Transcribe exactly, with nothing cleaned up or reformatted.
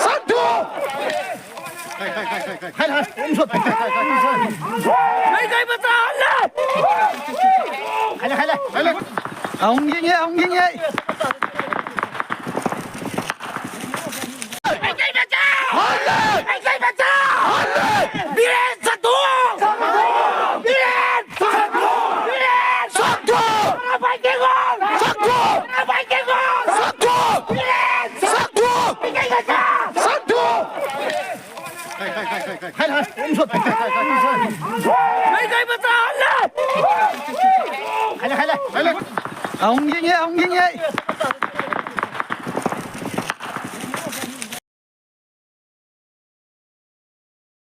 ꯁꯛꯇꯨ! ꯃꯩꯇꯩ ꯃꯆꯥ ꯍꯜꯂꯦ! ꯍꯜꯂꯦ, ꯍꯜꯂꯦ, ꯍꯜꯂꯦ! ꯑꯃꯨꯛ ꯌꯦꯡꯉꯦ, ꯑꯃꯨꯛ ꯌꯦꯡꯉꯦ! ꯃꯩꯇꯩ ꯃꯆꯥ! ꯍꯜꯂꯦ! ꯃꯩꯇꯩ ꯃꯆꯥ! ꯍꯜꯂꯦ! ꯕꯤꯔꯦꯟ ꯁꯛꯇꯨ! ꯕꯤꯔꯦꯟ! ꯁꯛꯇꯨ! ꯕꯤꯔꯦꯟ! ꯁꯛꯇꯨ! ꯀꯔꯝꯕ ꯀꯦꯒꯣꯜ? ꯁꯛꯇꯨ! ꯀꯔꯝꯕ ꯀꯦꯒꯣꯜ? ꯁꯛꯇꯨ! ꯕꯤꯔꯦꯟ! ꯁꯛꯇꯨ! ꯃꯩꯇꯩ ꯃꯆꯥ! ꯁꯛꯇꯨ! ꯃꯩꯇꯩ ꯃꯆꯥ ꯍꯜꯂꯦ! ꯍꯜꯂꯦ, ꯍꯜꯂꯦ, ꯍꯜꯂꯦ! ꯑꯃꯨꯛ ꯌꯦꯡꯉꯦ, ꯑꯃꯨꯛ ꯌꯦꯡꯉꯦ!